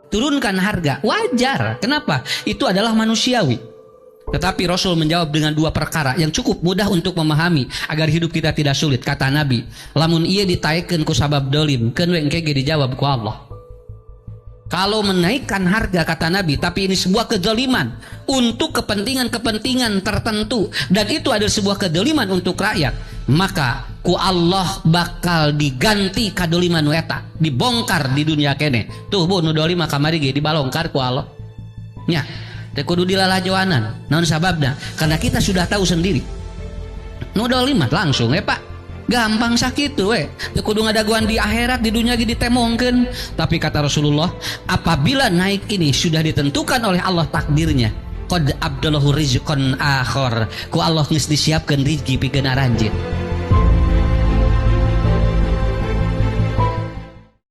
Turunkan harga, wajar. Kenapa? Itu adalah manusiawi. Tetapi Rasul menjawab dengan dua perkara yang cukup mudah untuk memahami agar hidup kita tidak sulit. Kata Nabi, lamun ieu ditaekkeun ku sabab dolim, keun we engke ge dijawab ku Allah. Kalau menaikkan harga, kata Nabi, tapi ini sebuah kezaliman untuk kepentingan-kepentingan tertentu dan itu adalah sebuah kezaliman untuk rakyat, maka ku Allah bakal diganti kadoliman nu eta, dibongkar di dunia kene. Tuh Bu, nu dolim kamari ge dibalongkar ku Allah. Nya, teu kudu dilalajoanan. Naon sababna? Karena kita sudah tahu sendiri. Nu dolim mah langsung ya Pak. Gampang sakitu we. Teu kudu ngadaguan di akhirat, di dunia ge ditemongkeun. Tapi kata Rasulullah, apabila naik ini sudah ditentukan oleh Allah takdirnya, qad abdallahu rizqan akhar. Ku Allah geus disiapkeun rizki pikeun aranjeun.